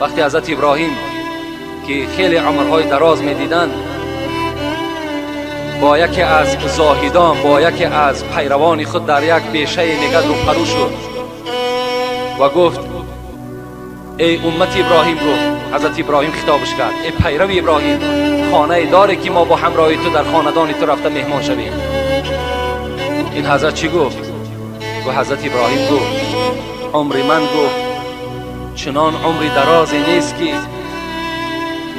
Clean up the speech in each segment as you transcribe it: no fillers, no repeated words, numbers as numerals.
وقتی حضرت ابراهیم که خیلی عمرهای دراز میدیدند، با یکی از زاهدان، با یکی از پیروان خود در یک بیشه نگد روبرو شد و گفت ای امت ابراهیم، گفت حضرت ابراهیم خطابش کرد، ای پیرو ابراهیم، خانه داره که ما با همراهی تو در خاندان تو رفته مهمان شویم. این حضرت چی گفت؟ و حضرت ابراهیم گفت عمر من، گفت چنان عمری درازی نیست که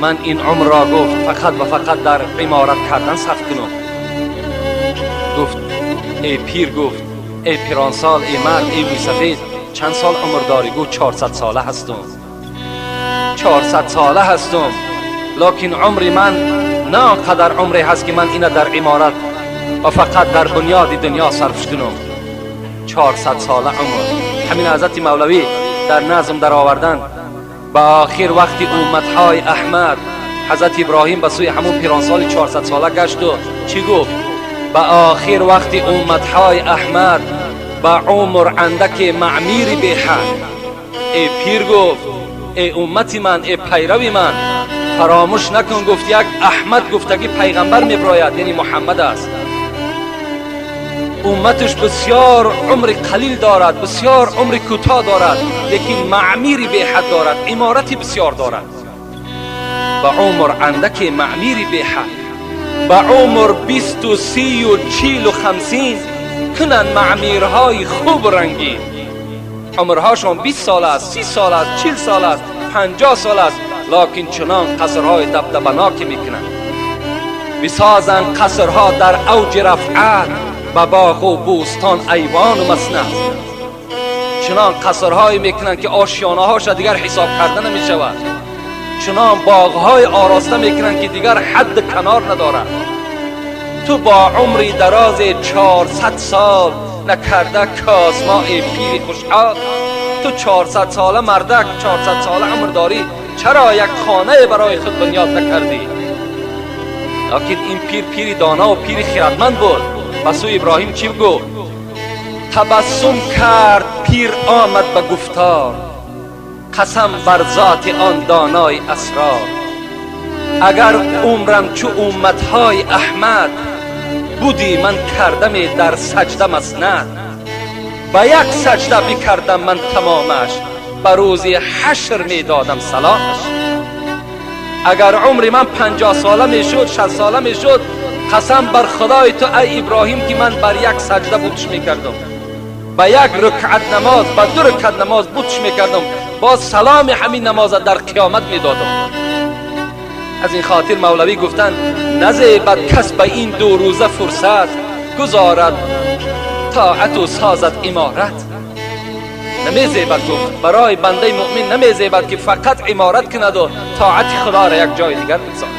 من این عمر را، گفت فقط و فقط در عمارت کردن صرف کنم. گفت ای پیر، گفت ای پیرانسال، ای مرد، ای موسفید، چند سال عمر داری؟ گفت 400 ساله هستم، 400 ساله هستم، لکن عمر من نه آنقدر عمری هست که من اینه در عمارت و فقط در بنیاد دنیا صرف کنم. 400 ساله عمر. همین حضرت مولوی در نظم در آوردن به آخر وقتی امتهای احمد، حضرت ابراهیم به سوی همون پیرانسال 400 ساله گشت و چی گفت؟ به آخر وقتی امتهای احمد به عمر اندک معمیری بیحد. ای پیر، گفت ای امتی من، ای پیروی من، فراموش نکن، گفت یک احمد گفتگی پیغمبر میبراید، یعنی محمد است. امتش بسیار عمر قلیل دارد، بسیار عمر کوتاه دارد، لیکن معمیری به حد دارد، عمارتی بسیار دارد. به عمر اندک معمیری به حد، به عمر 20 و 30 و 40 و 50 کنن معمیرهای خوب رنگین. عمرهاشون 20 سال است، 30 سال است، 40 سال است، 50 سال است، لکن چنان قصرهای دبدبناک میکنن. بسازن قصرها در اوج رفعت، به باغ و بوستان ایوان و مسند. چنان قصرهایی میکنن که آشیانه هاش دیگر حساب کرده نمیشود. چنان باغهای آراسته میکنن که دیگر حد کنار ندارد. تو با عمری دراز 400 سال نکرده کازما ای پیر خوشحال. تو 400 ساله مردک، 400 ساله عمر داری، چرا یک خانه برای خود بنیاد نکردی؟ لکن این پیر پیری دانا و پیری خردمند بود. به سوی ابراهیم چی گفت؟ تبسم کرد پیر آمد به گفتار، قسم بر ذات آن دانای اسرار. اگر عمرم چو امتهای احمد بودی، من کردم در سجده مسند. به یک سجده بکردم من تمامش، به روز حشر میدادم سلامش. اگر عمر من 50 ساله میشد، 60 ساله میشد، قسم بر خدای تو ای ابراهیم که من بر یک سجده بودش میکردم، به یک رکعت نماز، به 2 رکعت نماز بودش میکردم، باز سلام همین نماز در قیامت میدادم. از این خاطر مولوی گفتن نزیبد کس به این 2 روزه فرصت، گذارد طاعت و سازد عمارت. نمیزیبد، گفت برای بنده مؤمن نمیزیبد که فقط عمارت کند و طاعت خدا را یک جای دیگر بگذارد.